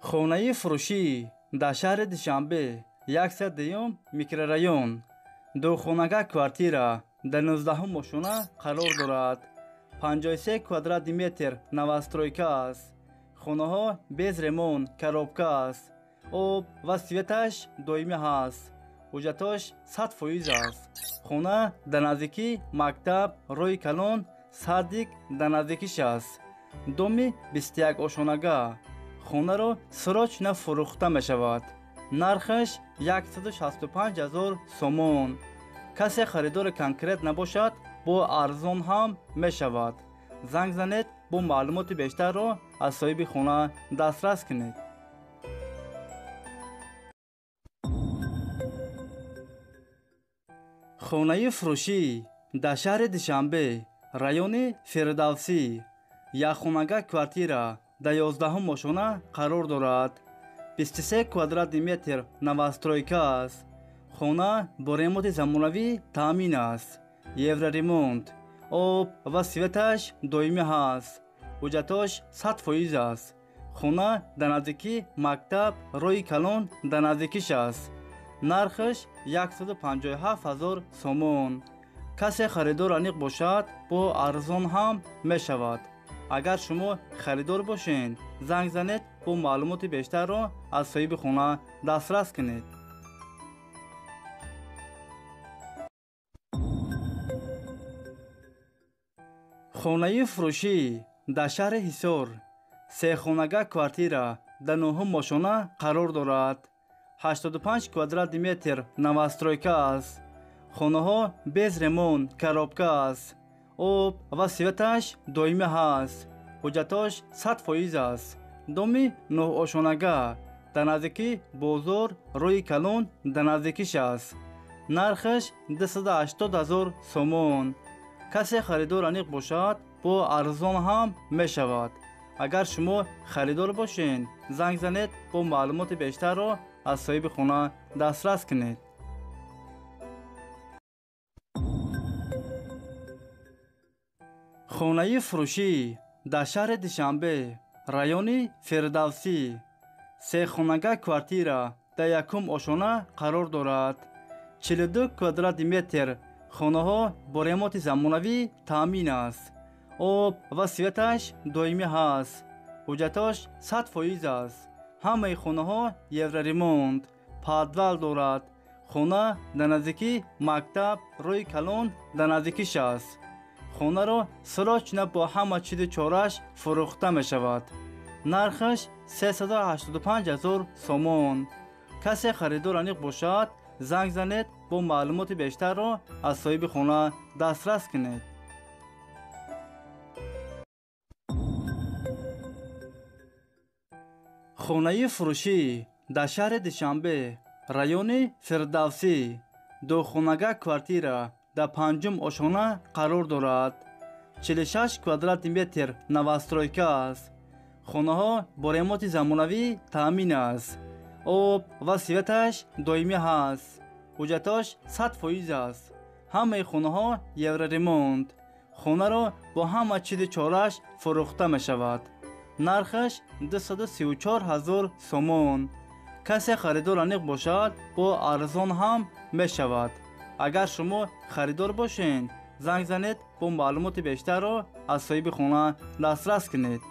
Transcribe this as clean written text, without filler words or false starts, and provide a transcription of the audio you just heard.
Хонаи фурӯшӣ дар шаҳри Душанбе, 102 микрорайон, духонага квартира дар 19 ошёна қарор дорад. 53 квадрати метр новостройка аст. Хонаҳо без ремонт, коробка аст. Об ва светаш доимӣ ҳаст. Ҳуҷҷатош 100% аст. Хона дар наздикии мактаб, роҳи калон, садик дар наздикиш аст. Доми 21 ошёнага. Хонаро срочно фурӯхта мешавад. Нархаш 165 000 сомон. Касе харидори конкрет набошад, бо арзон ҳам мешавад. Занг занед, бо маълумоти бештарро аз соҳиби хона дастрас кунед. Хонаи фурӯшӣ дар шаҳри Душанбе, райони Фирдавсӣ, якхонага квартира дар 11 ошёна қарор дорад. 23 квадрати метр новостройка аст. Хона бо ремонти замонавӣ таъмин аст. Евроремонт, об ва светаш доимӣ ҳаст. Ҳуҷҷатош 100% аст. Хона дар наздикии мактаб, роҳи калон дар наздикиш аст. Нархаш 157 000 сомон. Касе харидор аниқ бошад, бо арзон ҳам мешавад. Агар шумо харидор бошед, занг занед, бо маълумоти бештарро аз соҳиби хона дастрас кунед. Хонаи фурӯшӣ дар шаҳри Ҳисор, сехонага квартира дар 9 ошёна қарор дорад. 85 квадрати метр новостройка аст. Хонаҳо без ремонт, коробка аст. Об ва светаш доимӣ ҳаст. Ҳуҷҷатош 100% аст. Доми 9 ошёнага дар наздикии бозор, роҳи калон дар наздикиш аст. Нархаш 280 000 сомон. Касе харидор аниқ бошад, бо арзон ҳам мешавад. Агар шумо харидор бошед, занг занед, бо маълумоти бештарро аз соҳиби хона дастрас кунед. Хонаи фурӯшӣ дар шаҳри Душанбе, райони Фирдавсӣ, сехонага квартира дар 1 ошёна қарор дорад. 42 квадрати метр хонаҳо бо ремонти замонавӣ таъмин аст. Об ва светаш доимӣ ҳаст. Ҳуҷҷатош 100% аст. Ҳамаи хонаҳо евроремонт, подвал дорад. Хона дар наздикии мактаб, роҳи калон дар наздикиш аст. Хонаро срочно бо ҳама чизу чораш фурӯхта мешавад. Нархаш 385 000 сомон. Касе харидор аниқ бошад, занг занед, бо маълумоти бештарро аз соҳиби хона дастрас кунед. Хонаи фурӯшӣ дар шаҳри Душанбе, райони Фирдавсӣ, духонага квартира дар 5 ошёна қарор дорад. 46 квадрати метр новостройка аст. Хонаҳо бо ремонти замонавӣ таъмин аст. Об ва светаш доимӣ ҳаст. Ҳуҷҷатош 100% аст. Ҳамаи хонаҳо евроремонт. Хонаро бо ҳама чизу чораш фурӯхта мешавад. Нархаш 234 000 сомон. Касе харидор аниқ бошад, бо арзон ҳам мешавад. Агар шумо харидор бошед, занг занед, бо маълумоти бештарро аз соҳиби хона дастрас кунед.